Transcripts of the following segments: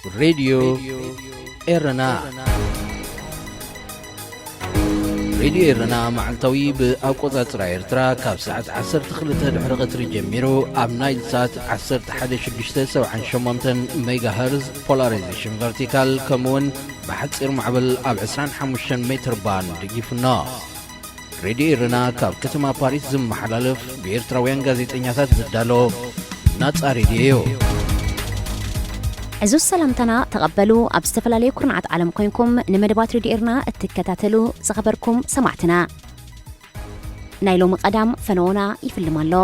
ሬድዮ ኤረና። ሬድዮ ኤረና መዓልታዊ ብኣቆጻጽራ ኤርትራ ካብ ሰዓት ዓሰርተ ክልተ ድሕሪ ቀትሪ ጀሚሩ ኣብ ናይል ሳት ዓሰርተ ሓደ ሽዱሽተ ሰብዓን ሸሞንተን ሜጋሄርዝ ፖላራይዜሽን ቨርቲካል፣ ከምኡውን ብሓጺር ማዕበል ኣብ ዕስራን ሓሙሽተን ሜትር ባንድ ይፍኖ። ሬድዮ ኤረና ካብ ከተማ ፓሪስ ዝመሓላለፍ ብኤርትራውያን ጋዜጠኛታት ዝዳሎ ናጻ ሬድዮ እዩ። ዕዙዝ ሰላምታና ተቐበሉ። ኣብ ዝተፈላለዩ ኩርናዓት ዓለም ኮይንኩም ንመደባት ሬድዮ ኤርና እትከታተሉ ዝኸበርኩም ሰማዕትና፣ ናይ ሎሚ ቀዳም ፈነዎና ይፍልም ኣሎ።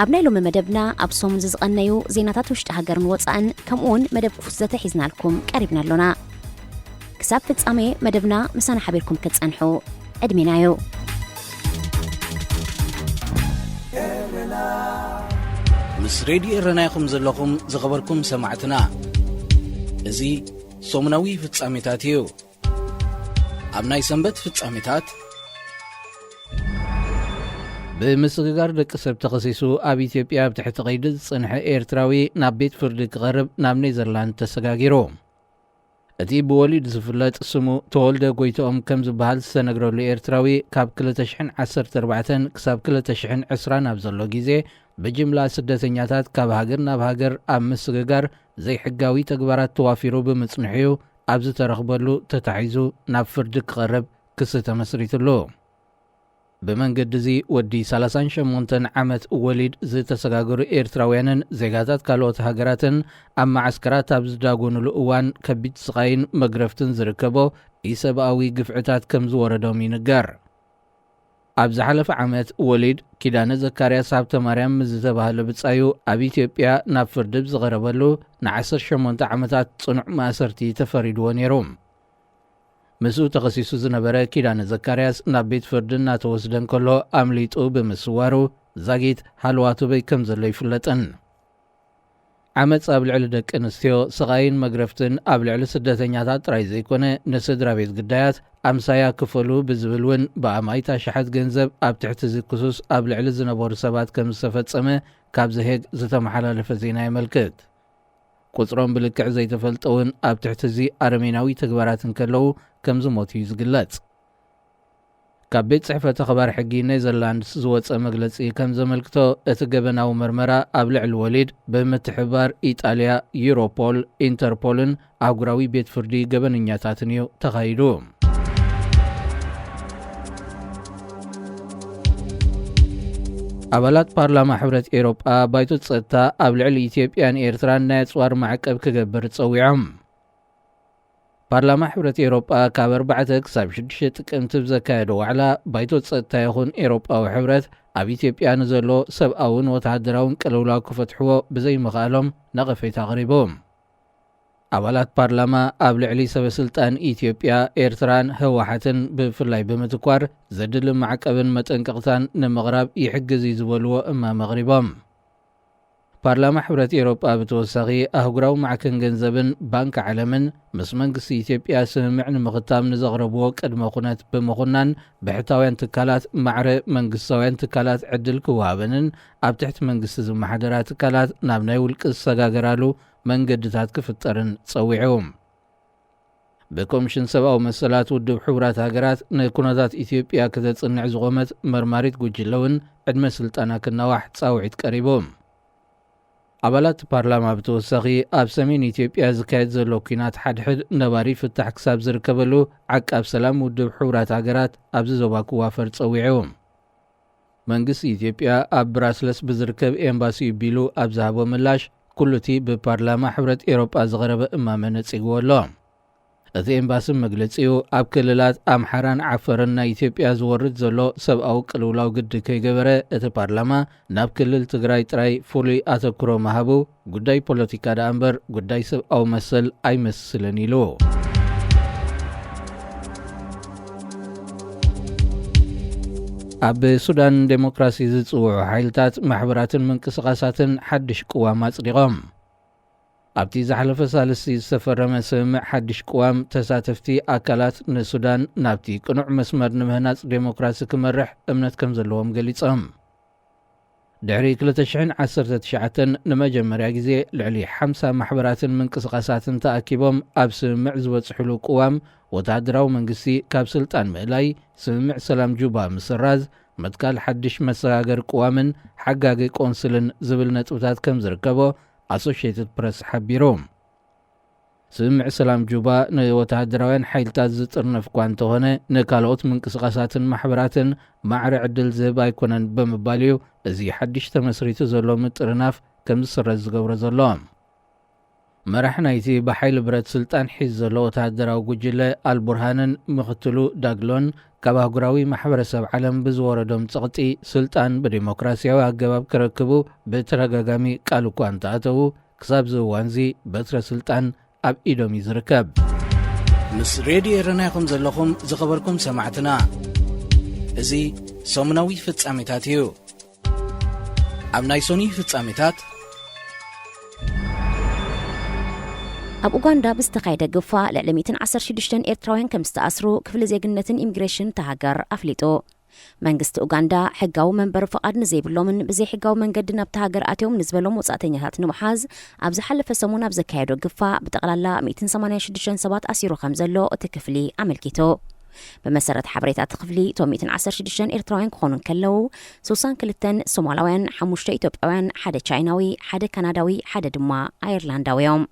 ኣብ ናይ ሎሚ መደብና ኣብ ሰሙን ዝዝቐነዩ ዜናታት ውሽጢ ሃገርን ወጻእን ከምኡውን መደብ ክፉት ዘተ ሒዝናልኩም ቀሪብና ኣሎና። ክሳብ ፍጻሜ መደብና ምሳና ሓቢርኩም ክትጸንሑ ዕድሜና እዩ። ምስ ሬድዮ ኤረና ኢኹም ዘለኹም ዝኸበርኩም ሰማዕትና። እዚ ሰሙናዊ ፍጻሜታት እዩ። ኣብ ናይ ሰንበት ፍጻሜታት፣ ብምስግጋር ደቂ ሰብ ተኸሲሱ ኣብ ኢትዮጵያ ኣብ ትሕቲ ቀይዲ ዝጸንሐ ኤርትራዊ ናብ ቤት ፍርዲ ክቐርብ ናብ ኔዘርላንድ ተሰጋጊሩ። እቲ ብወሊድ ዝፍለጥ ስሙ ተወልደ ጎይትኦም ከም ዝበሃል ዝተነግረሉ ኤርትራዊ፣ ካብ ክልተ ሽሕን ዓሰርተ ኣርባዕተን ክሳብ ክልተ ሽሕን ዕስራን ኣብ ዘሎ ግዜ ብጅምላ ስደተኛታት ካብ ሃገር ናብ ሃገር ኣብ ምስግጋር ዘይሕጋዊ ተግባራት ተዋፊሩ ብምጽንሑ'ዩ ኣብ ዝተረኽበሉ ተታሒዙ ናብ ፍርዲ ክቐርብ ክሲ ተመስሪትሉ። ብመንገዲ እዚ ወዲ ሰላሳን ሸሞንተን ዓመት ወሊድ ዝተሰጋገሩ ኤርትራውያንን ዜጋታት ካልኦት ሃገራትን ኣብ መዓስከራት ኣብ ዝዳጎኑሉ እዋን ከቢድ ስቓይን መግረፍትን ዝርከቦ ኢሰብኣዊ ግፍዕታት ከም ዝወረዶም ይንገር። ኣብ ዝሓለፈ ዓመት ወሊድ ኪዳነ ዘካርያስ ሃብተማርያም ምስ ዝተባህለ ብጻዩ ኣብ ኢትዮጵያ ናብ ፍርዲ ብዝቐረበሉ ንዓሰርተ ሸሞንተ ዓመታት ጽኑዕ ማእሰርቲ ተፈሪድዎ ነይሩ። ምስኡ ተኸሲሱ ዝነበረ ኪዳነ ዘካርያስ ናብ ቤት ፍርዲ እናተወስደ እንከሎ ኣምሊጡ ብምስዋሩ ዛጊት ሃለዋቱ በይ ከም ዘሎ ይፍለጥን። ዓመጽ ኣብ ልዕሊ ደቂ ኣንስትዮ፣ ስቓይን መግረፍትን ኣብ ልዕሊ ስደተኛታት ጥራይ ዘይኮነ፣ ንስድራ ቤት ግዳያት፣ ኣምሳያ ክፈሉ ብዝብል እውን ብኣማኢት ኣሽሓት ገንዘብ ኣብ ትሕቲ እዚ ክሱስ ኣብ ልዕሊ ዝነበሩ ሰባት ከም ዝተፈጸመ ካብ ዘሄግ ዝተመሓላለፈ ዜና የመልክት። ቁጽሮም ብልክዕ ዘይተፈልጠ እውን ኣብ ትሕቲ እዚ ኣረሜናዊ ተግባራት እንከለዉ ከም ዝሞቱ እዩ ዝግለጽ። ካብ ቤት ጽሕፈት ኣኽባር ሕጊ ኔዘርላንድስ ዝወጸ መግለጺ ከም ዘመልክቶ፣ እቲ ገበናዊ መርመራ ኣብ ልዕሊ ወሊድ ብምትሕብባር ኢጣልያ፣ ዩሮፖል፣ ኢንተርፖልን ኣህጉራዊ ቤት ፍርዲ ገበነኛታትን እዩ ተኻይዱ። ኣባላት ፓርላማ ሕብረት ኤሮጳ፣ ባይቶ ጸጥታ ኣብ ልዕሊ ኢትዮጵያን ኤርትራን ናይ ኣጽዋር ማዕቀብ ክገብር ጸዊዖም። ፓርላማ ሕብረት ኤሮጳ ካብ ኣርባዕተ ክሳብ ሽዱሽተ ጥቅምቲ ብዘካየዶ ዋዕላ፣ ባይቶ ጸጥታ ይኹን ኤሮጳዊ ሕብረት ኣብ ኢትዮጵያ ንዘሎ ሰብኣውን ወተሃደራውን ቅልውላው ክፈትሕዎ ብዘይምኽኣሎም ነቐፌታ ኣቕሪቡ። ኣባላት ፓርላማ ኣብ ልዕሊ ሰበ ስልጣን ኢትዮጵያ፣ ኤርትራን ህወሓትን ብፍላይ ብምትኳር፣ ዘድሊ ማዕቀብን መጠንቀቕታን ንምቕራብ ይሕግዝ እዩ ዝበልዎ እማመ ኣቕሪቦም። ፓርላማ ሕብረት ኤሮጳ ብተወሳኺ፣ ኣህጉራዊ ማዕከን ገንዘብን ባንክ ዓለምን ምስ መንግስቲ ኢትዮጵያ ስምምዕ ንምኽታም ንዘቕረብዎ ቅድመ ኩነት ብምኹናን፣ ብሕታውያን ትካላት ማዕረ መንግስታውያን ትካላት ዕድል ክወሃበንን ኣብ ትሕቲ መንግስቲ ዝመሓደራ ትካላት ናብ ናይ ውልቂ ዝሰጋገራሉ መንገድታት ክፍጠርን ጸዊዑ። ብኮሚሽን ሰብኣዊ መሰላት ውድብ ሕቡራት ሃገራት ንኩነታት ኢትዮጵያ ክተጽንዕ ዝቖመት መርማሪት ጉጅለ እውን ዕድመ ስልጣና ክናዋሕ ጻውዒት ቀሪቡ። ኣባላት ፓርላማ ብተወሳኺ፣ ኣብ ሰሜን ኢትዮጵያ ዝካየድ ዘሎ ኲናት ሓድሕድ ነባሪ ፍታሕ ክሳብ ዝርከበሉ፣ ዓቃብ ሰላም ውድብ ሕቡራት ሃገራት ኣብዚ ዞባ ክዋፈር ጸዊዑ። መንግስቲ ኢትዮጵያ ኣብ ብራስለስ ብዝርከብ ኤምባሲኡ ቢሉ ኣብ ዝሃቦ ምላሽ፣ ኩሉ እቲ ብፓርላማ ሕብረት ኤሮጳ ዝቐረበ እማመ ነጺግዎ ኣሎ። እቲ ኤምባሲ መግለጺኡ፣ ኣብ ክልላት ኣምሓራን ዓፈርን ናይ ኢትዮጵያ ዝወርድ ዘሎ ሰብኣዊ ቅልውላው ግዲ ከይገበረ፣ እቲ ፓርላማ ናብ ክልል ትግራይ ጥራይ ፍሉይ ኣተኩሮ ምሃቡ፣ ጉዳይ ፖለቲካ ደኣ እምበር ጉዳይ ሰብኣዊ መሰል ኣይመስልን ኢሉ። ኣብ ሱዳን ዴሞክራሲ ዝጽውዑ ሓይልታት፣ ማሕበራትን ምንቅስቓሳትን ሓድሽ ቅዋም ኣጽዲቖም። ኣብቲ ዝሓለፈ ሳልስቲ ዝተፈረመ ስምምዕ ሓድሽ ቅዋም፣ ተሳተፍቲ ኣካላት ንሱዳን ናብቲ ቅኑዕ መስመር ንምህናጽ ዴሞክራሲ ክመርሕ እምነት ከም ዘለዎም ገሊጾም። ድሕሪ ክልተ ሽሕን ዓሰርተ ትሽዓተን ንመጀመርያ ግዜ ልዕሊ ሓምሳ ማሕበራትን ምንቅስቓሳትን ተኣኪቦም ኣብ ስምምዕ ዝበጽሕሉ ቅዋም፣ ወተሃደራዊ መንግስቲ ካብ ስልጣን ምእላይ፣ ስምምዕ ሰላም ጁባ ምስራዝ፣ ምትካል ሓድሽ መሰጋገሪ ቅዋምን ሓጋጊ ቆንስልን ዝብል ነጥብታት ከም ዝርከቦ ኣሶሽየትድ ፕረስ ሓቢሩ። ስምምዕ ሰላም ጁባ ንወተሃደራውያን ሓይልታት ዝጥርነፍ እኳ እንተኾነ፣ ንካልኦት ምንቅስቓሳትን ማሕበራትን ማዕረ ዕድል ዝህብ ኣይኮነን ብምባል እዩ እዚ ሓድሽ ተመስሪቱ ዘሎ ምጥርናፍ ከም ዝስረዝ ዝገብሮ ዘሎ። መራሕ ናይቲ ብሓይሊ ብረት ስልጣን ሒዝ ዘሎ ወተሃደራዊ ጉጅለ ኣልቡርሃንን ምኽትሉ ዳግሎን፣ ካብ ኣህጉራዊ ማሕበረሰብ ዓለም ብዝወረዶም ጸቕጢ ስልጣን ብዲሞክራሲያዊ ኣገባብ ክረክቡ ብተደጋጋሚ ቃል እኳ እንተኣተዉ፣ ክሳብ እዚ እዋንዚ በትረ ስልጣን ኣብ ኢዶም እዩ ዝርከብ። ምስ ሬድዮ ኤረና ኢኹም ዘለኹም ዝኸበርኩም ሰማዕትና። እዚ ሰሙናዊ ፍጻሜታት እዩ። ኣብ ናይ ሶኒ ፍጻሜታት፣ ኣብ ኡጋንዳ ብዝተኻየደ ግፋ ልዕሊ ሚእትን ዓሰርተ ሽዱሽተን ኤርትራውያን ከም ዝተኣስሩ ክፍሊ ዜግነትን ኢሚግሬሽን እታ ሃገር ኣፍሊጡ። መንግስቲ ኡጋንዳ ሕጋዊ መንበሪ ፍቓድ ንዘይብሎምን ብዘይሕጋዊ መንገዲ ናብታ ሃገር ኣትዮም ንዝበሎም ወጻእተኛታት ንምሓዝ ኣብ ዝሓለፈ ሰሙን ኣብ ዘካየዶ ግፋ ብጠቕላላ ሚእትን ሰማንያን ሽዱሽተን ሰባት ኣሲሩ ከም ዘሎ እቲ ክፍሊ ኣመልኪቱ። ብመሰረት ሓበሬታ እቲ ክፍሊ፣ እቶም ሚእትን ዓሰርተ ሽዱሽተን ኤርትራውያን ክኾኑ እንከለዉ፣ ስሳን ክልተን ሶማላውያን፣ ሓሙሽተ ኢትዮጵያውያን፣ ሓደ ቻይናዊ፣ ሓደ ካናዳዊ፣ ሓደ ድማ ኣየርላንዳዊ እዮም።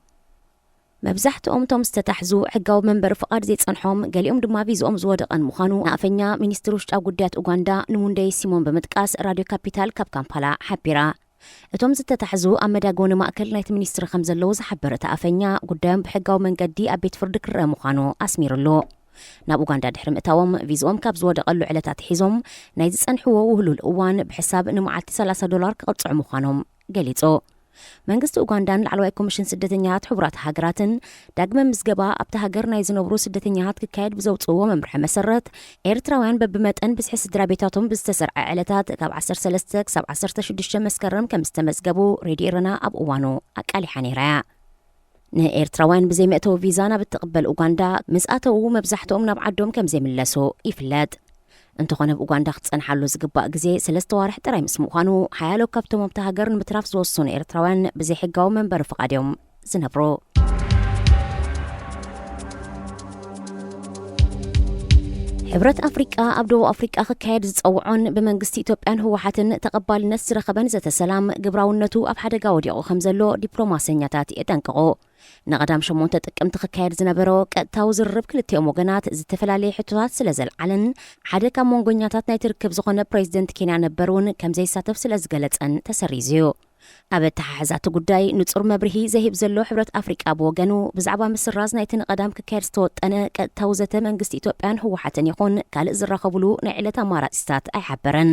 መብዛሕትኦም እቶም ዝተታሕዙ ሕጋዊ መንበሪ ፍቓድ ዘይጸንሖም፣ ገሊኦም ድማ ቪዝኦም ዝወደቐን ምዃኑ ንኣፈኛ ሚኒስትሪ ውሽጣዊ ጉዳያት ኡጋንዳ ንሙንደይ ሲሞን ብምጥቃስ ራድዮ ካፒታል ካብ ካምፓላ ሓቢራ። እቶም ዝተታሕዙ ኣብ መዳጎኒ ማእከል ናይቲ ሚኒስትሪ ከም ዘለዉ ዝሓበረ እቲ ኣፈኛ፣ ጉዳዮም ብሕጋዊ መንገዲ ኣብ ቤት ፍርዲ ክረአ ምዃኑ ኣስሚሩሉ። ናብ ኡጋንዳ ድሕሪ ምእታዎም፣ ቪዝኦም ካብ ዝወደቐሉ ዕለት ኣትሒዞም ናይ ዝጸንሕዎ ውህሉል እዋን ብሕሳብ ንመዓልቲ ሰላሳ ዶላር ክቕጽዑ ምዃኖም ገሊጹ። መንግስቲ ኡጋንዳን ላዕለዋይ ኮሚሽን ስደተኛታት ሕቡራት ሃገራትን፣ ዳግመ ምዝገባ ኣብቲ ሃገር ናይ ዝነብሩ ስደተኛታት ክካየድ ብዘውጽእዎ መምርሒ መሰረት፣ ኤርትራውያን በብመጠን ብዝሒ ስድራ ቤታቶም ብዝተሰርዐ ዕለታት ካብ ዓሰርተ ሰለስተ ክሳብ ዓሰርተ ሽዱሽተ መስከረም ከም ዝተመዝገቡ ሬድዮ ኤረና ኣብ እዋኑ ኣቃሊሓ ነይራ እያ። ንኤርትራውያን ብዘይ መእተዊ ቪዛ ናብ እትቕበል ኡጋንዳ ምስ ኣተዉ፣ መብዛሕትኦም ናብ ዓዶም ከም ዘይምለሱ ይፍለጥ። እንተኾነ፣ ኣብ ኡጋንዳ ክጸንሓሉ ዝግባእ ግዜ ሰለስተ ዋርሕ ጥራይ ምስ ምዃኑ፣ ሓያሎ ካብቶም ኣብታ ሃገር ንምትራፍ ዝወሰኑ ኤርትራውያን ብዘይሕጋዊ መንበሪ ፍቓድ እዮም ዝነብሩ። ሕብረት ኣፍሪቃ ኣብ ደቡብ ኣፍሪቃ ክካየድ ዝጸውዖን ብመንግስቲ ኢትዮጵያን ህወሓትን ተቐባልነት ዝረኸበን ዘተ ሰላም፣ ግብራውነቱ ኣብ ሓደጋ ወዲቑ ከም ዘሎ ዲፕሎማሰኛታት የጠንቅቑ። ንቐዳም ሸሞንተ ጥቅምቲ ክካየድ ዝነበሮ ቀጥታዊ ዝርርብ ክልቲኦም ወገናት ዝተፈላለየ ሕቶታት ስለ ዘልዓለን፣ ሓደ ካብ መንጎኛታት ናይቲ ርክብ ዝኾነ ፕሬዚደንት ኬንያ ነበር እውን ከም ዘይሳተፍ ስለ ዝገለጸን ተሰሪዙ እዩ። ኣብ ኣተሓሕዛ እቲ ጉዳይ ንጹር መብርሂ ዘሂብ ዘሎ ሕብረት ኣፍሪቃ ብወገኑ፣ ብዛዕባ ምስራዝ ናይቲ ንቐዳም ክካየድ ዝተወጠነ ቀጥታዊ ዘተ መንግስቲ ኢትዮጵያን ህወሓትን ይኹን ካልእ ዝራኸቡሉ ናይ ዕለት ኣማራጺታት ኣይሓበረን።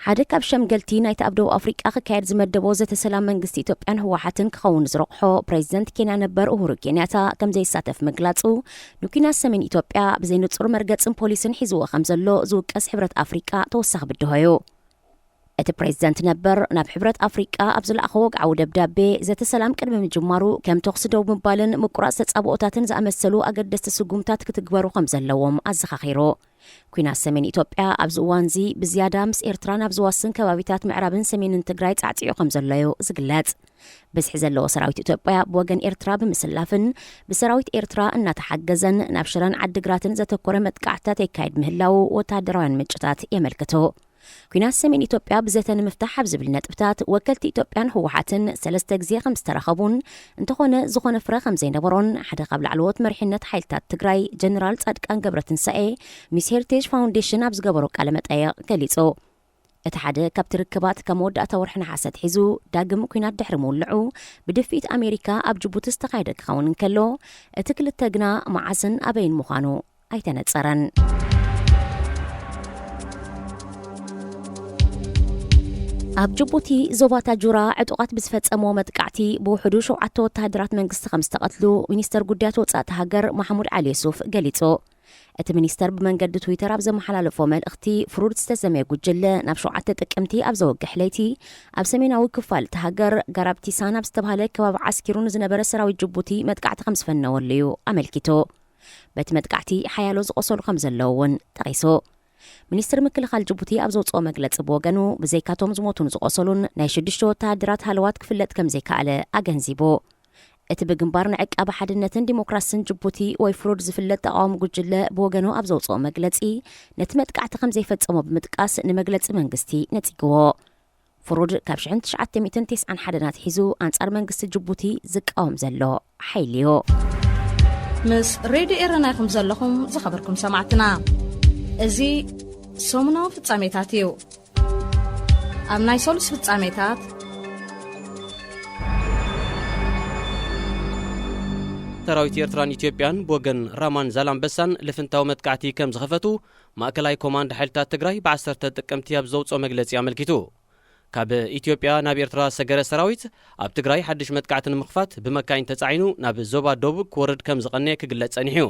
ሓደ ካብ ሸምገልቲ ናይቲ ኣብ ደቡብ ኣፍሪቃ ክካየድ ዝመደቦ ዘተ ሰላም መንግስቲ ኢትዮጵያን ህወሓትን ክኸውን ዝረቑሖ ፕሬዚደንት ኬንያ ነበር ኡሁሩ ኬንያታ ከም ዘይሳተፍ ምግላጹ፣ ንኲናት ሰሜን ኢትዮጵያ ብዘይ ንጹር መርገጽን ፖሊስን ሒዝዎ ከም ዘሎ ዝውቀስ ሕብረት ኣፍሪቃ ተወሳኺ ብድሆ እዩ። እቲ ፕሬዚደንት ነበር ናብ ሕብረት ኣፍሪቃ ኣብ ዝለኣኾ ወግዓዊ ደብዳቤ፣ ዘተ ሰላም ቅድሚ ምጅማሩ ከም ተኹሲ ደው ምባልን ምቁራጽ ተጻብኦታትን ዝኣመሰሉ ኣገደስቲ ስጉምታት ክትግበሩ ከም ዘለዎም ኣዘኻኺሩ። ኲናት ሰሜን ኢትዮጵያ ኣብዚ እዋንዚ ብዝያዳ ምስ ኤርትራ ናብ ዝዋስን ከባቢታት ምዕራብን ሰሜንን ትግራይ ጻዕጺዑ ከም ዘሎ እዩ ዝግለጽ። ብዝሒ ዘለዎ ሰራዊት ኢትዮጵያ ብወገን ኤርትራ ብምስላፍን ብሰራዊት ኤርትራ እናተሓገዘን ናብ ሽረን ዓዲግራትን ዘተኮረ መጥቃዕትታት የካይድ ምህላዉ ወተሃደራውያን ምንጭታት የመልክቱ። ኲናት ሰሜን ኢትዮጵያ ብዘተ ንምፍታሕ ኣብ ዝብል ነጥብታት ወከልቲ ኢትዮጵያን ህወሓትን ሰለስተ ግዜ ከም ዝተራኸቡን፣ እንተኾነ ዝኾነ ፍረ ከም ዘይነበሮን ሓደ ካብ ላዕለዎት መሪሕነት ሓይልታት ትግራይ ጀነራል ጻድቃን ገብረትንሳኤ ምስ ሄሪቴጅ ፋውንዴሽን ኣብ ዝገበሮ ቃለ መጠየቕ ገሊጹ። እቲ ሓደ ካብቲ ርክባት ካብ መወዳእታ ወርሒ ነሓሰ ኣትሒዙ ዳግም ኲናት ድሕሪ ምውልዑ፣ ብድፍኢት ኣሜሪካ ኣብ ጅቡቲ ዝተኻየደ ክኸውን እንከሎ፣ እቲ ክልተ ግና መዓስን ኣበይን ምዃኑ ኣይተነጸረን። ኣብ ጅቡቲ ዞባ ታጁራ ዕጡቓት ብዝፈጸምዎ መጥቃዕቲ ብውሕዱ ሸውዓተ ወተሃደራት መንግስቲ ከም ዝተቐትሉ ሚኒስተር ጉዳያት ወጻእቲ ሃገር ማሕሙድ ዓሊ ዩሱፍ ገሊጹ። እቲ ሚኒስተር ብመንገዲ ትዊተር ኣብ ዘመሓላለፎ መልእኽቲ፣ ፍሩድ ዝተሰመየ ጉጅለ ናብ ሸውዓተ ጥቅምቲ ኣብ ዘወግሕ ለይቲ ኣብ ሰሜናዊ ክፋል እቲ ሃገር ጋራብቲሳን ኣብ ዝተባህለ ከባቢ ዓስኪሩ ንዝነበረ ሰራዊት ጅቡቲ መጥቃዕቲ ከም ዝፈነወሉ እዩ ኣመልኪቱ። በቲ መጥቃዕቲ ሓያሎ ዝቖሰሉ ከም ዘለዉ እውን ጠቒሱ። ሚኒስትር ምክልኻል ጅቡቲ ኣብ ዘውፅኦ መግለፂ ብወገኑ፣ ብዘይካቶም ዝሞቱን ዝቆሰሉን ናይ ሽዱሽተ ወተሃደራት ሃለዋት ክፍለጥ ከም ዘይከኣለ ኣገንዚቡ። እቲ ብግንባር ንዕቃበ ሓድነትን ዲሞክራስን ጅቡቲ ወይ ፍሩድ ዝፍለጥ ተቓዋሚ ጉጅለ ብወገኑ ኣብ ዘውፅኦ መግለፂ፣ ነቲ መጥቃዕቲ ከም ዘይፈጸሞ ብምጥቃስ ንመግለፂ መንግስቲ ነጺግዎ። ፍሩድ ካብ ሽሕን ትሽዓተ ሚእትን ተስዓን ሓደን ኣትሒዙ ኣንጻር መንግስቲ ጅቡቲ ዝቃወም ዘሎ ሓይሊ እዩ። ምስ ሬድዮ ኤረና ኢኹም ዘለኹም ዝኸበርኩም ሰማዕትና። እዚ ሰሙናዊ ፍጻሜታት እዩ። ኣብ ናይ ሰሉስ ፍጻሜታት፣ ሰራዊት ኤርትራን ኢትዮጵያን ብወገን ራማን ዛላምበሳን ልፍንታዊ መጥቃዕቲ ከም ዝኸፈቱ ማእከላይ ኮማንድ ሓይልታት ትግራይ ብ ዓሰርተ ጥቅምቲ ኣብ ዘውፅኦ መግለጺ ኣመልኪቱ። ካብ ኢትዮጵያ ናብ ኤርትራ ዝሰገረ ሰራዊት ኣብ ትግራይ ሓድሽ መጥቃዕቲ ንምኽፋት ብመካይን ተጻዒኑ ናብ ዞባ ደቡብ ክወርድ ከም ዝቐነየ ክግለጽ ጸኒሑ እዩ።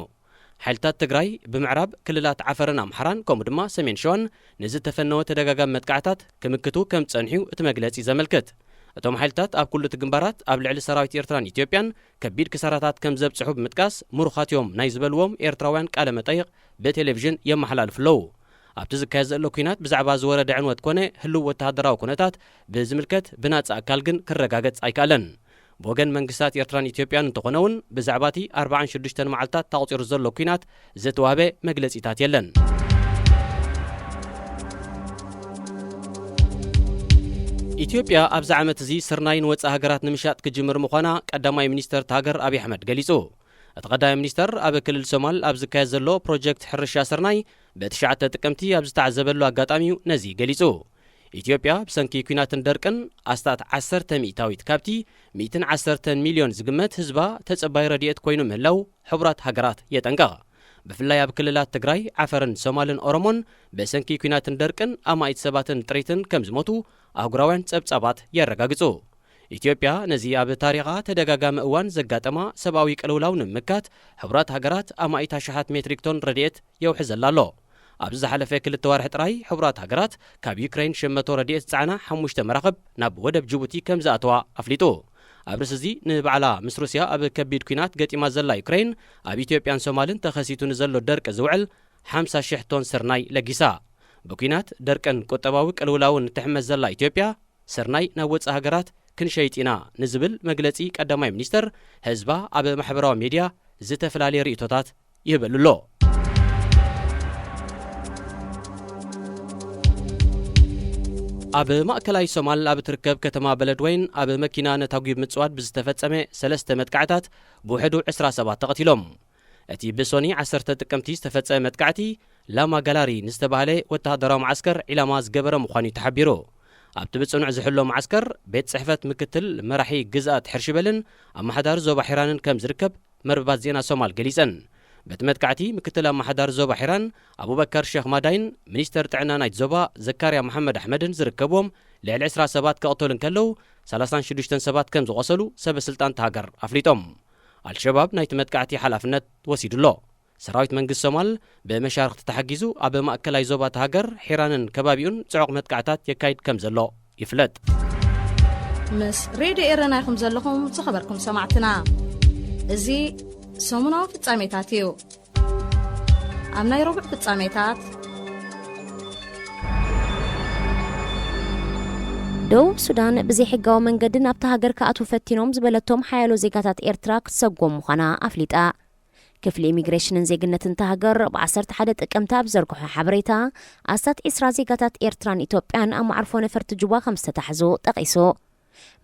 ሓይልታት ትግራይ ብምዕራብ ክልላት ዓፈርን ኣምሓራን ከምኡ ድማ ሰሜን ሸዋን ንዝተፈነወ ተደጋጋሚ መጥቃዕታት ክምክቱ ከም ዝጸንሑ እዩ እቲ መግለጺ ዘመልክት። እቶም ሓይልታት ኣብ ኩሉ እቲ ግንባራት ኣብ ልዕሊ ሰራዊት ኤርትራን ኢትዮጵያን ከቢድ ክሳራታት ከም ዘብጽሑ ብምጥቃስ፣ ምሩኻት እዮም ናይ ዝበልዎም ኤርትራውያን ቃለ መጠይቕ ብቴሌቪዥን የመሓላልፉ ኣለዉ። ኣብቲ ዝካየድ ዘሎ ኲናት ብዛዕባ ዝወረደ ዕንወት ኮነ ህልው ወተሃደራዊ ኩነታት ብዝምልከት ብናጻ ኣካል ግን ክረጋገጽ ኣይከኣለን። ብወገን መንግስታት ኤርትራን ኢትዮጵያን እንተኾነ እውን ብዛዕባ እቲ ኣርባዓን ሽዱሽተን መዓልታት ተቑጺሩ ዘሎ ኲናት ዝተዋህበ መግለጺታት የለን። ኢትዮጵያ ኣብዚ ዓመት እዚ ስርናይ ንወጻኢ ሃገራት ንምሻጥ ክጅምር ምዃና ቀዳማይ ሚኒስተር እታ ሃገር ኣብይ ኣሕመድ ገሊጹ። እቲ ቀዳማይ ሚኒስተር ኣብ ክልል ሶማል ኣብ ዝካየድ ዘሎ ፕሮጀክት ሕርሻ ስርናይ ብትሽዓተ ጥቅምቲ ኣብ ዝተዓዘበሉ ኣጋጣሚ እዩ ነዚ ገሊጹ። ኢትዮጵያ ብሰንኪ ኲናትን ደርቅን ኣስታት ዓሰርተ ሚእታዊት ካብቲ ሚእትን ዓሰርተን ሚልዮን ዝግመት ህዝባ ተጸባይ ረድኤት ኮይኑ ምህላው ሕቡራት ሃገራት የጠንቅቕ። ብፍላይ ኣብ ክልላት ትግራይ፣ ዓፈርን ሶማልን ኦሮሞን ብሰንኪ ኲናትን ደርቅን ኣማኢት ሰባትን ጥሪትን ከም ዝሞቱ ኣህጉራውያን ጸብጻባት የረጋግጹ። ኢትዮጵያ ነዚ ኣብ ታሪኻ ተደጋጋሚ እዋን ዘጋጠማ ሰብኣዊ ቅልውላው ንምምካት፣ ሕቡራት ሃገራት ኣማኢት ኣሽሓት ሜትሪክ ቶን ረድኤት የውሕዘላ ኣሎ። ኣብዚ ዝሓለፈ ክልተ ዋርሒ ጥራይ፣ ሕቡራት ሃገራት ካብ ዩክረይን ሸመቶ ረድኤት ዝጸዓና ሓሙሽተ መራኽብ ናብ ወደብ ጅቡቲ ከም ዝኣተዋ ኣፍሊጡ። ኣብ ርእሲ እዚ፣ ንባዕላ ምስ ሩስያ ኣብ ከቢድ ኲናት ገጢማ ዘላ ዩክረይን፣ ኣብ ኢትዮጵያን ሶማልን ተኸሲቱ ንዘሎ ደርቂ ዝውዕል ሓምሳ ሽሕ ቶን ስርናይ ለጊሳ። ብኲናት፣ ደርቅን ቁጠባዊ ቅልውላውን እትሕመስ ዘላ ኢትዮጵያ፣ ስርናይ ናብ ወጻኢ ሃገራት ክንሸይጥ ኢና ንዝብል መግለጺ ቀዳማይ ሚኒስተር፣ ህዝባ ኣብ ማሕበራዊ ሜድያ ዝተፈላለየ ርእይቶታት ይህበሉ ኣሎ። ኣብ ማእከላይ ሶማል ኣብ እትርከብ ከተማ በለድወይን ኣብ መኪና ነታጒ ብምጽዋድ ብዝተፈጸመ ሰለስተ መጥቃዕታት ብውሕዱ ዕስራ ሰባት ተቐቲሎም። እቲ ብሶኒ ዓሰርተ ጥቅምቲ ዝተፈጸመ መጥቃዕቲ ላማ ጋላሪ ንዝተባህለ ወተሃደራዊ መዓስከር ዒላማ ዝገበረ ምዃኑ እዩ ተሓቢሩ። ኣብቲ ብጽኑዕ ዝሕሎ መዓስከር ቤት ጽሕፈት ምክትል መራሒ ግዝኣት ሕርሽበልን ኣመሓዳሪ ዞባ ሒራንን ከም ዝርከብ መርበባት ዜና ሶማል ገሊጸን። በቲ መጥቃዕቲ ምክትል ኣመሓዳሪ ዞባ ሒራን ኣቡበከር ሼክ ማዳይን ሚኒስተር ጥዕና ናይቲ ዞባ ዘካርያ መሓመድ ኣሕመድን ዝርከብዎም ልዕሊ ዕስራ ሰባት ክቕተሉ እንከለዉ፣ ሰላሳን ሽዱሽተን ሰባት ከም ዝቖሰሉ ሰበ ስልጣን እታ ሃገር ኣፍሊጦም። ኣልሸባብ ናይቲ መጥቃዕቲ ሓላፍነት ወሲዱ ኣሎ። ሰራዊት መንግስቲ ሶማል ብመሻርኽቲ ተሓጊዙ ኣብ ማእከላይ ዞባ እታ ሃገር ሒራንን ከባቢኡን ጽዑቕ መጥቃዕታት የካይድ ከም ዘሎ ይፍለጥ። ምስ ሬድዮ ኤረና ኢኹም ዘለኹም ዝኸበርኩም ሰማዕትና። እዚ ሰሙናዊ ፍጻሜታት እዩ። ኣብ ናይ ረቡዕ ፍጻሜታት፣ ደቡብ ሱዳን ብዘይሕጋዊ መንገዲ ናብታ ሃገር ክኣትዉ ፈቲኖም ዝበለቶም ሓያሎ ዜጋታት ኤርትራ ክትሰጎም ምዃና ኣፍሊጣ። ክፍሊ ኢሚግሬሽንን ዜግነትን እታ ሃገር ብ ዓሰርተ ሓደ ጥቅምቲ ኣብ ዘርግሖ ሓበሬታ፣ ኣስታት ዕስራ ዜጋታት ኤርትራን ኢትዮጵያን ኣብ መዓርፎ ነፈርቲ ጁባ ከም ዝተታሕዙ ጠቒሱ።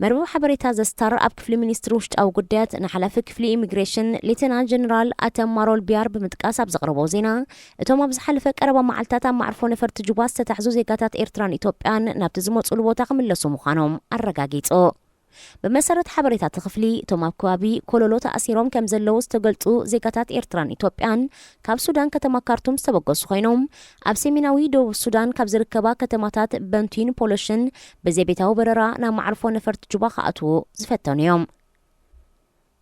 መርበብ ሓበሬታ ዘስታር ኣብ ክፍሊ ሚኒስትሪ ውሽጣዊ ጉዳያት ንሓላፊ ክፍሊ ኢሚግሬሽን ሌተናል ጀነራል ኣተም ማሮል ቢያር ብምጥቃስ ኣብ ዘቕረቦ ዜና፣ እቶም ኣብ ዝሓለፈ ቀረባ መዓልታት ኣብ መዓርፎ ነፈርቲ ጁባ ዝተታሕዙ ዜጋታት ኤርትራን ኢትዮጵያን ናብቲ ዝመጽኡሉ ቦታ ክምለሱ ምዃኖም ኣረጋጊጹ። ብመሰረት ሓበሬታ እቲ ክፍሊ፣ እቶም ኣብ ከባቢ ኮሎሎ ተኣሲሮም ከም ዘለዉ ዝተገልጹ ዜጋታት ኤርትራን ኢትዮጵያን ካብ ሱዳን ከተማ ካርቱም ዝተበገሱ ኮይኖም፣ ኣብ ሰሜናዊ ደቡብ ሱዳን ካብ ዝርከባ ከተማታት በንቱይን ፖሎሽን ብዘቤታዊ በረራ ናብ መዓርፎ ነፈርቲ ጁባ ክኣትዉ ዝፈተኑ እዮም።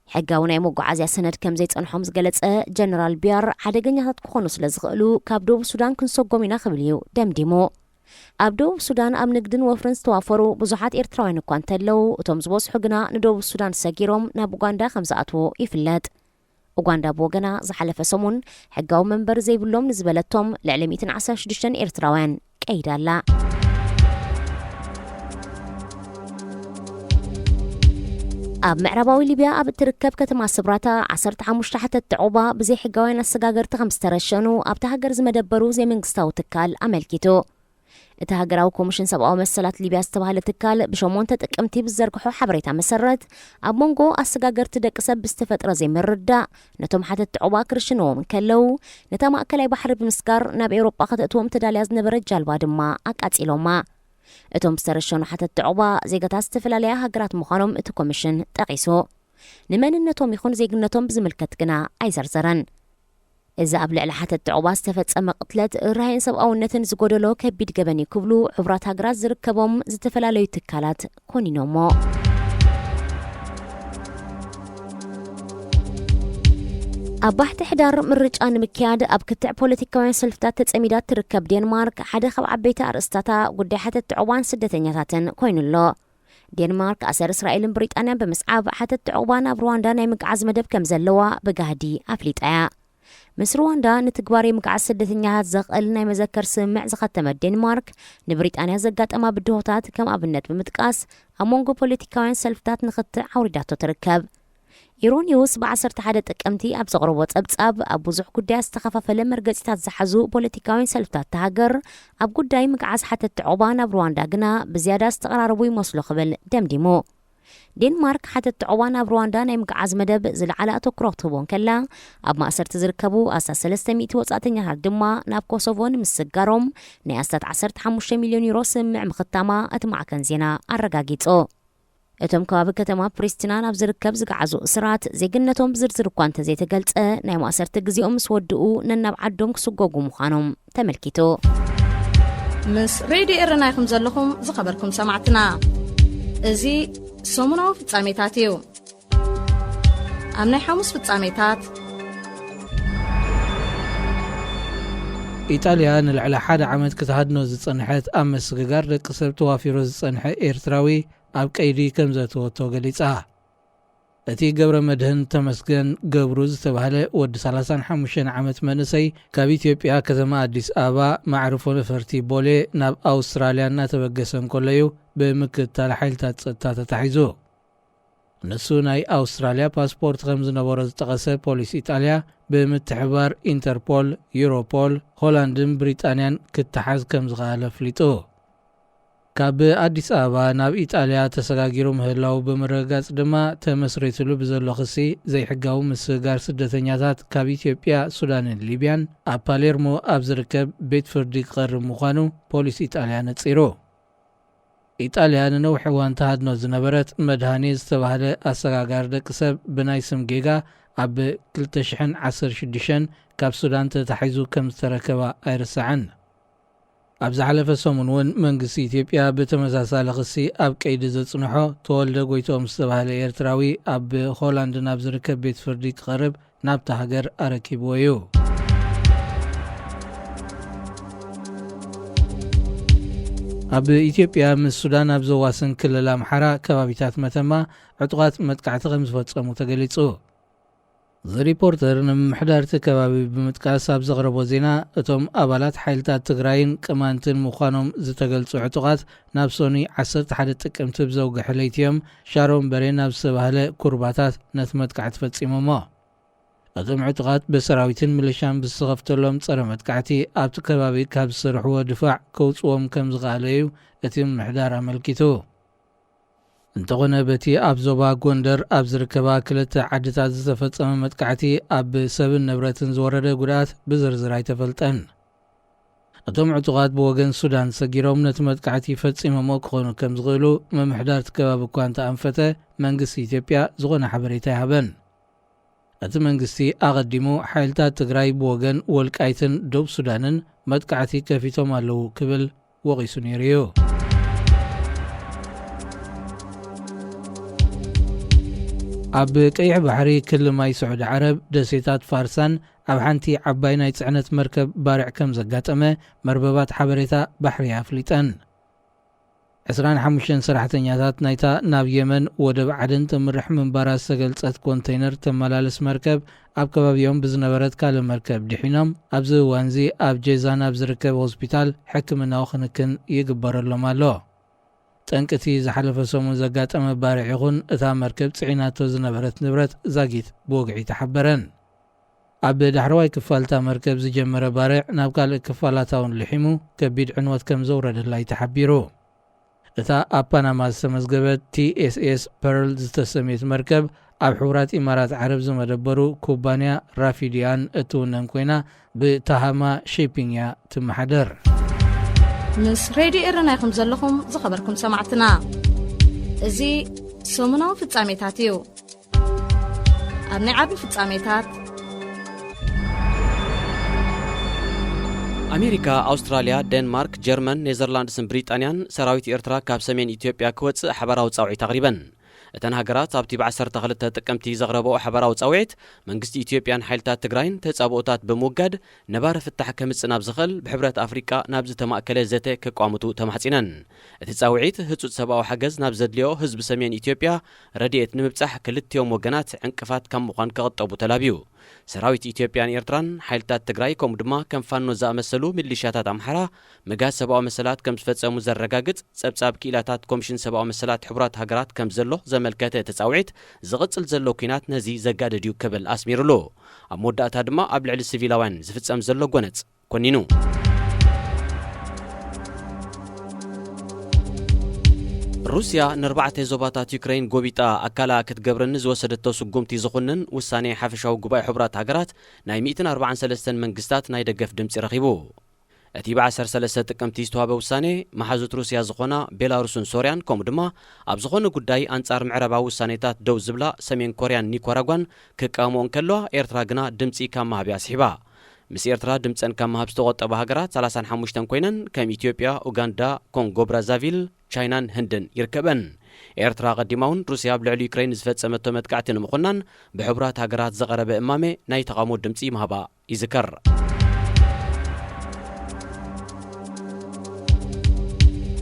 ሕጋዊ ናይ መጓዓዝያ ሰነድ ከም ዘይጸንሖም ዝገለጸ ጀነራል ቢያር፣ ሓደገኛታት ክኾኑ ስለ ዝኽእሉ ካብ ደቡብ ሱዳን ክንሰጎም ኢና ክብል እዩ ደምዲሙ። ኣብ ደቡብ ሱዳን ኣብ ንግድን ወፍርን ዝተዋፈሩ ብዙሓት ኤርትራውያን እኳ እንተለዉ፣ እቶም ዝበዝሑ ግና ንደቡብ ሱዳን ሰጊሮም ናብ ኡጋንዳ ከም ዝኣትዉ ይፍለጥ። ኡጋንዳ ብወገና ዝሓለፈ ሰሙን ሕጋዊ መንበሪ ዘይብሎም ንዝበለቶም ልዕሊ ሚእትን ዓሰርተ ሽዱሽተን ኤርትራውያን ቀይዳ ኣላ። ኣብ ምዕራባዊ ሊብያ ኣብ እትርከብ ከተማ ስብራታ ዓሰርተ ሓሙሽተ ሓተትቲ ዑቕባ ብዘይሕጋውያን ኣሰጋገርቲ ከም ዝተረሸኑ ኣብታ ሃገር ዝመደበሩ ዘይመንግስታዊ ትካል ኣመልኪቱ። እቲ ሃገራዊ ኮሚሽን ሰብኣዊ መሰላት ሊብያ ዝተባህለ ትካል ብሸሞንተ ጥቅምቲ ብዝዘርግሖ ሓበሬታ መሰረት፣ ኣብ መንጎ ኣሰጋገርቲ ደቂ ሰብ ብዝተፈጥረ ዘይምርድዳእ ነቶም ሓተትቲ ዑቕባ ክርሽንዎም እንከለዉ፣ ነታ ማእከላይ ባሕሪ ብምስጋር ናብ ኤውሮጳ ከተእትዎም ተዳልያ ዝነበረት ጃልባ ድማ ኣቃጺሎማ። እቶም ዝተረሸኑ ሓተትቲ ዑቕባ ዜጋታት ዝተፈላለያ ሃገራት ምዃኖም እቲ ኮሚሽን ጠቒሱ። ንመንነቶም ይኹን ዜግነቶም ብዝምልከት ግና ኣይዘርዘረን። እዚ ኣብ ልዕሊ ሓተትቲ ዑቕባ ዝተፈጸመ ቅትለት ርህራሄን ሰብኣውነትን ዝጎደሎ ከቢድ ገበን እዩ ክብሉ ሕቡራት ሃገራት ዝርከቦም ዝተፈላለዩ ትካላት ኮኒኖሞ። ኣብ ባሕቲ ሕዳር ምርጫ ንምክያድ ኣብ ክትዕ ፖለቲካውያን ሰልፍታት ተጸሚዳ እትርከብ ዴንማርክ ሓደ ካብ ዓበይቲ ኣርእስታታ ጉዳይ ሓተትቲ ዑቕባን ስደተኛታትን ኮይኑ ኣሎ። ዴንማርክ ኣሰር እስራኤልን ብሪጣንያን ብምስዓብ ሓተትቲ ዑቕባ ናብ ሩዋንዳ ናይ ምግዓዝ መደብ ከም ዘለዋ ብጋህዲ ኣፍሊጣ እያ። ምስ ሩዋንዳ ንትግባር የምግዓዝ ስደተኛታት ዘኽእል ናይ መዘከር ስምምዕ ዝኸተመት ዴንማርክ ንብሪጣንያ ዘጋጠማ ብድሆታት ከም ኣብነት ብምጥቃስ ኣብ መንጎ ፖለቲካውያን ሰልፍታት ንኽትዕ ኣውሪዳቶ ትርከብ። ኢሮኒውስ ብ ዓሰርተ ሓደ ጥቅምቲ ኣብ ዘቕረቦ ጸብጻብ ኣብ ብዙሕ ጉዳያት ዝተኸፋፈለ መርገጺታት ዝሓዙ ፖለቲካውያን ሰልፍታት እታ ሃገር ኣብ ጉዳይ ምግዓዝ ሓተትቲ ዑቕባ ናብ ሩዋንዳ ግና ብዝያዳ ዝተቐራረቡ ይመስሉ ክብል ደምዲሙ። ዴንማርክ ሓተትቲ ዑቕባ ናብ ሩዋንዳ ናይ ምግዓዝ መደብ ዝለዓለ ኣተኩሮ ክትህቦ እንከላ፣ ኣብ ማእሰርቲ ዝርከቡ ኣስታት ሰለስተ ሚእቲ ወጻእተኛታት ድማ ናብ ኮሶቮ ንምስጋሮም ናይ ኣስታት ዓሰርተ ሓሙሽተ ሚልዮን ዩሮ ስምምዕ ምኽታማ እቲ ማዕከን ዜና ኣረጋጊጹ። እቶም ከባቢ ከተማ ፕሪስቲና ናብ ዝርከብ ዝገዓዙ እስራት ዜግነቶም ብዝርዝር እኳ እንተዘይተገልጸ፣ ናይ ማእሰርቲ ግዜኦም ምስ ወድኡ ነናብ ዓዶም ክስጎጉ ምዃኖም ተመልኪቱ። ምስ ሬድዮ ኤረና ኢኹም ዘለኹም ዝኸበርኩም ሰማዕትና። እዚ ሰሙናዊ ፍጻሜታት እዩ። ኣብ ናይ ሓሙስ ፍጻሜታት፣ ኢጣልያ ንልዕሊ ሓደ ዓመት ክትሃድኖ ዝጸንሐት ኣብ መስግጋር ደቂ ሰብ ተዋፊሩ ዝጸንሐ ኤርትራዊ ኣብ ቀይዲ ከም ዘእተወቶ ገሊጻ። እቲ ገብረ መድህን ተመስገን ገብሩ ዝተባህለ ወዲ ሰላሳን ሓሙሽተን ዓመት መንእሰይ ካብ ኢትዮጵያ ከተማ ኣዲስ ኣበባ መዕርፎ ነፈርቲ ቦሌ ናብ ኣውስትራልያ እናተበገሰ እንከሎ እዩ ብምክትታል ሓይልታት ጸጥታ ተታሒዙ። ንሱ ናይ ኣውስትራልያ ፓስፖርት ከም ዝነበሮ ዝጠቐሰ ፖሊስ ኢጣልያ ብምትሕብባር ኢንተርፖል፣ ዩሮፖል፣ ሆላንድን ብሪጣንያን ክተሓዝ ከም ዝኸኣለ ኣፍሊጡ። ካብ ኣዲስ ኣበባ ናብ ኢጣልያ ተሰጋጊሩ ምህላው ብምርግጋጽ ድማ ተመስሪትሉ ብዘሎ ክሲ ዘይሕጋዊ ምስግጋር ስደተኛታት ካብ ኢትዮጵያ፣ ሱዳንን ሊብያን ኣብ ፓሌርሞ ኣብ ዝርከብ ቤት ፍርዲ ክቐርብ ምዃኑ ፖሊስ ኢጣልያ ነጺሩ። ኢጣልያ ንነዊሕ እዋን ተሃድኖ ዝነበረት መድሃኔ ዝተባህለ ኣሰጋጋሪ ደቂ ሰብ ብናይ ስም ጌጋ ኣብ ክልተ ሽሕን ዓሰርተ ሽዱሽተን ካብ ሱዳን ተታሒዙ ከም ዝተረከባ ኣይርሳዕን። ኣብ ዝሓለፈ ሰሙን እውን መንግስቲ ኢትዮጵያ ብተመሳሳሊ ክሲ ኣብ ቀይዲ ዘጽንሖ ተወልደ ጎይትኦም ዝተባህለ ኤርትራዊ ኣብ ሆላንድ ናብ ዝርከብ ቤት ፍርዲ ክቐርብ ናብታ ሃገር ኣረኪብዎ እዩ። ኣብ ኢትዮጵያ ምስ ሱዳን ኣብ ዘዋስን ክልል ኣምሓራ ከባቢታት መተማ ዕጡቓት መጥቃዕቲ ከም ዝፈጸሙ ተገሊጹ። ዘ ሪፖርተር ንምምሕዳር እቲ ከባቢ ብምጥቃስ ኣብ ዘቕረቦ ዜና፣ እቶም ኣባላት ሓይልታት ትግራይን ቅማንትን ምዃኖም ዝተገልጹ ዕጡቓት ናብ ሶኒ ዓሰርተ ሓደ ጥቅምቲ ብዘውግሐ ለይቲ እዮም ሻሮን በሬ ናብ ዝተባህለ ኩርባታት ነቲ መጥቃዕቲ ፈጺሞሞ። እቶም ዕጡቓት ብሰራዊትን ሚሊሻን ብዝተኸፍተሎም ጸረ መጥቃዕቲ ኣብቲ ከባቢ ካብ ዝሰርሕዎ ድፋዕ ከውጽዎም ከም ዝኸኣለ እዩ እቲ ምምሕዳር ኣመልኪቱ። እንተኾነ በቲ ኣብ ዞባ ጎንደር ኣብ ዝርከባ ክልተ ዓድታት ዝተፈጸመ መጥቃዕቲ ኣብ ሰብን ንብረትን ዝወረደ ጉድኣት ብዝርዝር ኣይተፈልጠን። እቶም ዕጡቓት ብወገን ሱዳን ሰጊሮም ነቲ መጥቃዕቲ ፈጺሞሞ ክኾኑ ከም ዝኽእሉ ምምሕዳር እቲ ከባቢ እኳ እንተኣንፈተ፣ መንግስቲ ኢትዮጵያ ዝኾነ ሓበሬታ ኣይሃበን። እቲ መንግስቲ ኣቐዲሙ ሓይልታት ትግራይ ብወገን ወልቃይትን ደቡብ ሱዳንን መጥቃዕቲ ከፊቶም ኣለዉ ክብል ወቒሱ ነይሩ እዩ። ኣብ ቀይሕ ባሕሪ ክሊ ማይ ስዑዲ ዓረብ ደሴታት ፋርሳን ኣብ ሓንቲ ዓባይ ናይ ጽዕነት መርከብ ባርዕ ከም ዘጋጠመ መርበባት ሓበሬታ ባሕሪ ኣፍሊጠን። ዕስራን ሓሙሽተን ሰራሕተኛታት ናይታ ናብ የመን ወደብ ዓደን ተምርሕ ምንባራ ዝተገልጸት ኮንተይነር ተመላልስ መርከብ ኣብ ከባቢኦም ብዝነበረት ካልእ መርከብ ድሒኖም ኣብዚ እዋንዚ ኣብ ጄዛን ኣብ ዝርከብ ሆስፒታል ሕክምናዊ ክንክን ይግበረሎም ኣሎ። ጠንቅቲ ዝሓለፈ ሰሙን ዘጋጠመ ባርዕ ይኹን እታ መርከብ ጽዒናቶ ዝነበረት ንብረት ዛጊት ብወግዒ ተሓበረን። ኣብ ዳሕረዋይ ክፋል እታ መርከብ ዝጀመረ ባርዕ ናብ ካልእ ክፋላታ እውን ልሒሙ ከቢድ ዕንወት ከም ዘውረደላ እዩ ተሓቢሩ። እታ ኣብ ፓናማ ዝተመዝገበት ቲ ኤስ ኤስ ፐርል ዝተሰምየት መርከብ ኣብ ሕቡራት ኢማራት ዓረብ ዝመደበሩ ኩባንያ ራፊዲያን እትውነን ኮይና ብታሃማ ሺፒንግ እያ ትመሓደር። ምስ ሬድዮ ኤረና ኢኹም ዘለኹም ዝኸበርኩም ሰማዕትና። እዚ ሰሙናዊ ፍጻሜታት እዩ። ኣብ ናይ ዓቢ ፍጻሜታት ኣሜሪካ፣ ኣውስትራልያ፣ ዴንማርክ፣ ጀርመን፣ ኔዘርላንድስን ብሪጣንያን ሰራዊት ኤርትራ ካብ ሰሜን ኢትዮጵያ ክወጽእ ሓባራዊ ጻውዒት ኣቕሪበን። እተን ሃገራት ኣብቲ ብ ዓሰርተ ክልተ ጥቅምቲ ዘቕረበኦ ሓባራዊ ጻውዒት፣ መንግስቲ ኢትዮጵያን ሓይልታት ትግራይን ተጻብኦታት ብምውጋድ ነባሪ ፍታሕ ከምጽእ ናብ ዝኽእል ብሕብረት ኣፍሪቃ ናብ ዝተማእከለ ዘተ ከቋምቱ ተማሕጺነን። እቲ ጻውዒት ህጹጽ ሰብኣዊ ሓገዝ ናብ ዘድልዮ ህዝቢ ሰሜን ኢትዮጵያ ረድኤት ንምብጻሕ ክልቲኦም ወገናት ዕንቅፋት ካብ ምዃን ክቕጠቡ ተላብዩ። ሰራዊት ኢትዮጵያን ኤርትራን ሓይልታት ትግራይ ከምኡ ድማ ከም ፋኖ ዝኣመሰሉ ሚሊሻታት ኣምሓራ ምጋት ሰብኣዊ መሰላት ከም ዝፈጸሙ ዘረጋግጽ ጸብጻብ ክኢላታት ኮሚሽን ሰብኣዊ መሰላት ሕቡራት ሃገራት ከም ዘሎ ዘመልከተ እቲ ጻውዒት፣ ዝቕጽል ዘሎ ኲናት ነዚ ዘጋድድ እዩ ክብል ኣስሚሩሉ። ኣብ መወዳእታ ድማ ኣብ ልዕሊ ሲቪላውያን ዝፍጸም ዘሎ ጎነጽ ኮኒኑ። ሩስያ ንኣርባዕተ ዞባታት ዩክረይን ጎቢጣ ኣካላ ክትገብረኒ ዝወሰደቶ ስጉምቲ ዝኹንን ውሳኔ ሓፈሻዊ ጉባኤ ሕቡራት ሃገራት ናይ ሚእትን ኣርባዓን ሰለስተን መንግስታት ናይ ደገፍ ድምጺ ረኺቡ። እቲ ብ ዓሰርተ ሰለስተ ጥቅምቲ ዝተዋበ ውሳኔ፣ መሓዙት ሩስያ ዝኾና ቤላሩስን ሶርያን ከምኡ ድማ ኣብ ዝኾነ ጉዳይ ኣንጻር ምዕራባዊ ውሳኔታት ደው ዝብላ ሰሜን ኮርያን ኒኳራጓን ክቃወምኦ እንከለዋ፣ ኤርትራ ግና ድምጺ ካብ መሃብ እያ ኣስሒባ። ምስ ኤርትራ ድምጸን ካብ ምሃብ ዝተቖጠባ ሃገራት ሰላሳን ሓሙሽተን ኮይነን ከም ኢትዮጵያ፣ ኡጋንዳ፣ ኮንጎ ብራዛቪል፣ ቻይናን ህንድን ይርከበን። ኤርትራ ኣቐዲማ እውን ሩስያ ኣብ ልዕሊ ዩክረይን ዝፈጸመቶ መጥቃዕቲ ንምኹናን ብሕቡራት ሃገራት ዝቐረበ እማመ ናይ ተቓውሞ ድምጺ ምሃባ ይዝከር።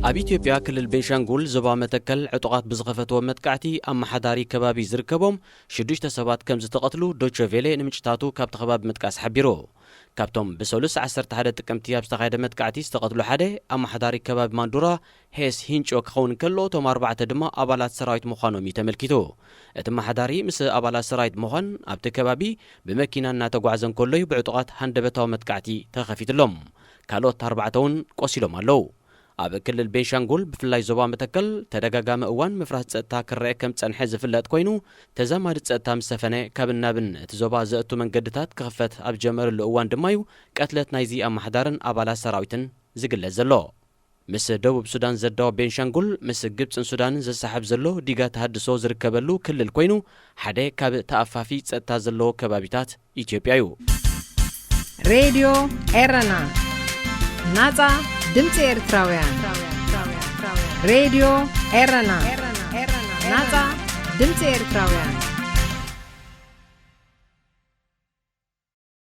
ኣብ ኢትዮጵያ ክልል ቤንሻንጉል ዞባ መተከል ዕጡቓት ብዝኸፈትዎ መጥቃዕቲ ኣመሓዳሪ ከባቢ ዝርከቦም ሽዱሽተ ሰባት ከም ዝተቐትሉ ዶቸ ቬሌ ንምንጭታቱ ካብቲ ከባቢ ምጥቃስ ሓቢሩ። ካብቶም ብሰሉስ ዓሰርተ ሓደ ጥቅምቲ ኣብ ዝተኻየደ መጥቃዕቲ ዝተቐትሉ ሓደ ኣመሓዳሪ ከባቢ ማንዱራ ሄስ ሂንጮ ክኸውን ከሎ፣ እቶም ኣርባዕተ ድማ ኣባላት ሰራዊት ምዃኖም እዩ ተመልኪቱ። እቲ ኣመሓዳሪ ምስ ኣባላት ሰራዊት ምዃን ኣብቲ ከባቢ ብመኪና እናተጓዕዘ እንከሎ እዩ ብዕጡቓት ሃንደበታዊ መጥቃዕቲ ተኸፊትሎም። ካልኦት ኣርባዕተ እውን ቆሲሎም ኣለዉ። ኣብ ክልል ቤንሻንጉል ብፍላይ ዞባ መተከል ተደጋጋሚ እዋን ምፍራስ ጸጥታ ክረአ ከም ጸንሐ ዝፍለጥ ኮይኑ፣ ተዛማዲ ጸጥታ ምስ ሰፈነ ካብን ናብን እቲ ዞባ ዘእቱ መንገድታት ክኽፈት ኣብ ጀመረሉ እዋን ድማ እዩ ቀትለት ናይዚ ኣመሓዳርን ኣባላት ሰራዊትን ዝግለጽ ዘሎ። ምስ ደቡብ ሱዳን ዘዳወብ ቤንሻንጉል ምስ ግብጽን ሱዳንን ዘሰሓብ ዘሎ ዲጋ ተሃድሶ ዝርከበሉ ክልል ኮይኑ፣ ሓደ ካብ ተኣፋፊ ጸጥታ ዘለዎ ከባቢታት ኢትዮጵያ እዩ። ሬድዮ ኤረና፣ ናጻ ድምጺ ኤርትራውያን። ሬድዮ ኤረና፣ ናጻ ድምጺ ኤርትራውያን።